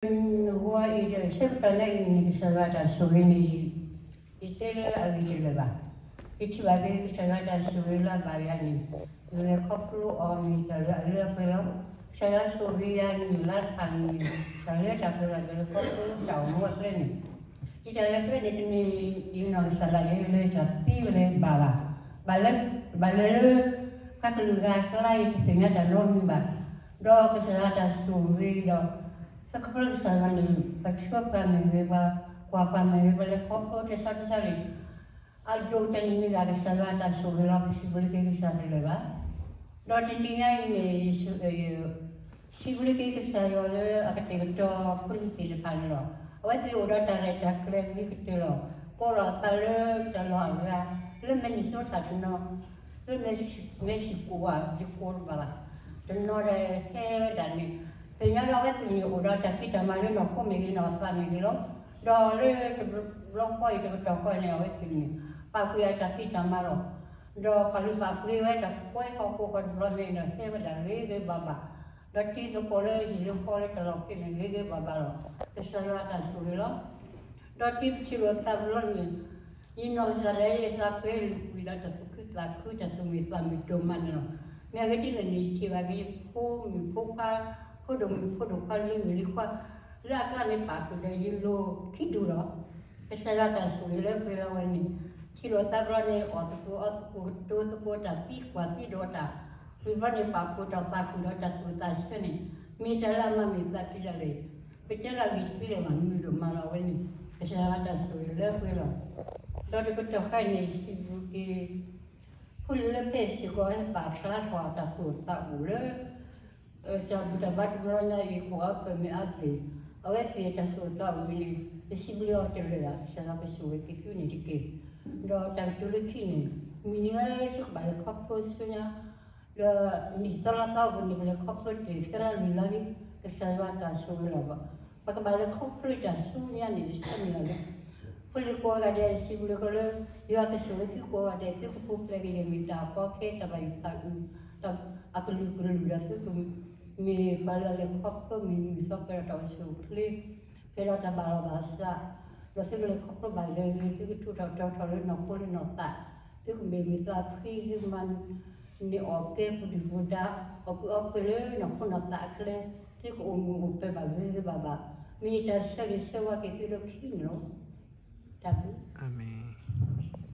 နဂီၢ်အံၤဒီး ဆၢကတီၢ်လၢအံၤန့ၣ် ကစၢ်ယွၤတၢ်ဆိၣ်ဂ့ၤန့ၣ် ယတဲလၢအဂ့ၤတလၢာ်ဘၣ်. ယထံၣ်ဘၣ်က့ၤကစၢ်ယွၤတၢ်ဆိၣ်ဂ့ၤလၢအဘၣ်ယၤန့ၣ်, ယလဲၤခီဖျိအီၤမ့ၢ်တၢ်လၢအလၢအပှဲၤလီၤ. ကစၢ်ယွၤဆိၣ်ဂ့ၤယၤန့ၣ် လါတဖၣ်န့ၣ် တၢ်လၢတၢ်ပှဲၤလီၤ ယလဲၤခီဖျိတၢ်အိၣ်မူအကျဲန့ၣ်, ယတၢ်လၢကျဲန့ၣ်တမ့ၢ် ယနီၢ်ကစၢ်ဒၣ်ယဲလၢတၢ်သံလၢဘၣ်ဘၣ်. ဘၣ်လၢ ဘၣ်လၢ ပှၤကလုာ်ဂၤအကျါ ယတသ့ၣ်ညါတၢ်နီတမံၤဘၣ်. ဒီးကစၢ်ယွၤတၢ်ဆိၣ်ဂ့ၤဒီး ဟဲခီဖျိကစၢ်ယွၤန့ၣ် ပှၤဆှၢပှၤမ့ၢ်ဂ့ၤ ပှၤကွၢ်ပှၤမ့ၢ်ဂ့ၤ ပှၤလဲၤခီဖျိတၢ်ဆါတၢ်ဆါန့ၣ် အဒိၣ်တၢ်န့ၣ်မ့ၢ်ဒၣ်ကစၢ်ယွၤတၢ်ဆိၣ်ဂ့ၤလီၤ. ပစံးဘျုးက့ၤကစၢ်တလၢာ်ဘၣ်. ဒီးတနံၤညါအံၤန့ၣ် ယ စံးဘျုးက့ၤကစၢ်ယွၤလၢအကတဲာ်ကတီၤဖိလံၤသ့ၣ်တဖၣ်န့ၣ်လီၤ. အဝဲသ့ၣ်အိၣ်ဒီးတၢ်ရဲၣ်တၢ်ကျဲၤဂ့ၤကတၢၢ်လီၤ. ကိးလီၤအသးလၢတၢ်လီၢ်အဂၤ လၢ Minnesota တနီၤ, လၢ Mexico ယကိးတဘၣ်ဘၣ်, တနီၤဒီးဟဲဒၣ်န့ၣ်, သ့ၣ်ညါလၢအဝဲသ့ၣ်န့ၣ်အိၣ်ဒီးတၢ်ဖံးတၢ်မၤလၢနီၢ်ခိမ့ၢ်ဂ့ၤ နီၢ်သးမ့ၢ်ဂ့ၤလီၤ. ဒီးလၢတဘျီဃီအံၤ တကတီၢ်ဃီန့ၣ် အဝဲသ့ၣ်န့ၣ် ပာ်ကွံာ်အတၢ်ဖံးတၢ်မၤလီၤ. ဒီးပာ်လုၢ်ပာ်ပှ့ၤဝဲတၢ်ကွဲးဃီဖိဃီတဘျီန့ၣ်ဒီး ဟဲဝဲဒၣ်ဂ့ၤဂ့ၤဘၣ်ဘၣ်, ဒီးတံၤသကိးလၢဟံၣ်လၢဃီလၢတၢ်လီၢ်ဖဲန့ၣ် ဂ့ၤဂ့ၤဘၣ်ဘၣ်လီၤ. ကစၢ်ယွၤအတၢ်ဆိၣ်ဂ့ၤလီၤ. ဒီးတံၤပထံၣ်လိာ်သးတဘျီန့ၣ် ယနီၢ်ကစၢ်ဒၣ်ယဲ ယသးပှဲၤလုၢ်ပှံာ်ဒီးတၢ်သူၣ်ခုသးခု တၢ်သူၣ်မုာ်သးမုာ်ဒိၣ်မးန့ၣ်လီၤ. မ့ၢ်အဂ့ၢ်ဒ်လဲၣ်န့ၣ် ယထံၣ်ဘၣ်က့ၤယဖိမုၣ်ဖိခွါ, ဖိဒိၣ်မုၣ်ဖိဒိၣ်ခွါ လံၤမုၣ်လံၤခွါ လၢအကျါန့ၣ် ပာ်ဃုာ်ဒီးယလိၤခံဒူၣ်လီၤ. ကစၢ်ယွၤတၢ်ဆိၣ်ဂ့ၤလၢပှဲၤလီၤဝဲန့ၣ်, ထံၣ်လိာ်သးတဘျီန့ၣ် အီၣ်သကိးအီသကိး ကတိၤသကိးတၢ်သံကွၢ်သံဒိးတၢ်, ဝံၤတဘျီန့ၣ် ပာ်ဖှိၣ်တၢ်သးဃုာ်ဒီးတၢ်သူၣ်ဝံၣ်သးဆၢန့ၣ်, မ့ၢ်တၢ်လၢအမၤမုာ်သးတံၢ်ဒၣ်လဲာ်, ပတဲလၢအဂ့ၢ်တသ့လၢၤဘၣ် မုာ်ဒိၣ်မးလီၤဝဲန့ၣ်, ကစၢ်ယွၤတၢ်ဆိၣ်ဂ့ၤလၢပှဲၤလီၤ. ဒီးတကတီၢ်ဃီန့ၣ် စံးဘျုးက့ၤ ဖိလံၤလၢဖဲစ့ၢ်ကီး ဟဲပာ်ဖျါထီၣ်တၢ်သူၣ်အိၣ်သးအိၣ်လၢ တၢ်ဘူၣ်တၢ်ဘါတဘျီညါအံၤ ကိးအီၤပမ့ၢ်အါသ့ၣ်, အဝဲသ့ၣ်တၢ်သူၣ်အိၣ်သးအိၣ်ဝဲန့ၣ် ပစံးဘျုးအီၤတလၢာ်ဘၣ်, ကစၢ်ယွၤကဆိၣ်ဂ့ၤက့ၤသုန့ၣ်တက့ၢ်. ဒီးတၢ်ကတိၤလၢခံန့ၣ် မုၢ်နံၤလၢသုကဘၣ်လဲၤခီဖျိဆူညါ ဒီးနံၣ်သီလါသီအပူၤန့ၣ် ပလဲၤခီဖျိတ့ၢ်သၢလါလွံၢ်လါလံ, ကစၢ်ယွၤတၢ်ဆိၣ်ဂ့ၤလီၤဘၣ်. ပကဘၣ်လဲၤခီဖျိတၢ်ဆူညါန့ၣ် တဆၢမုၢ်လၢ်လၢ ဖိလံၤကိးဂၤဒဲး စံးဘျုးက့ၤလၢ ယွၤကဆိၣ်ဂ့ၤသုကိးဂၤဒဲး သုကပူၤဖျဲးက့ၤန့ၣ် မ့ၢ်တၢ်ကီခဲ တၢ်ဘၣ်ယိၣ်သးအုး အကလုာ်ကလုာ်ဒီး သုကမ့ၢ်ပှၤလၢအလဲၤခီဖျိ မ့ၢ်နံၣ်သီပှဲၤဒီးတၢ်အိၣ်ဆူၣ်အိၣ်ချ့ ဖဲဒီးတၢ်ဘၣ်လီၤဘၣ်စး, ဒီးသုကလဲၤခီဖျိဘၣ်ဂ့ၤဂ့ၤ သုကထူးထီၣ်တီၤထီၣ်လၢနီၢ်ခိလၢနီၢ်သး, သုကမ့ၢ်မုာ်သးဖှံ သုကမၤ န့ၢ်အီၣ်ကဲပူၤဒုၣ်ပူၤဒါ အီၣ်ကုၢ်အီပှဲၤလၢနီၢ်ခိနီၢ်သးအကျဲ, သုကအိၣ်မုာ်အိၣ်ပၢၤဘၣ်ဂ့ၤဂ့ၤဘၣ်ဘၣ်, မ့ၢ်တၢ်ဆၢဂ့ၤဆၢဝါက့ၤသုလၢခံန့ၣ်လီၤ. တၢ်ဘျုး အၤမ့ၣ်.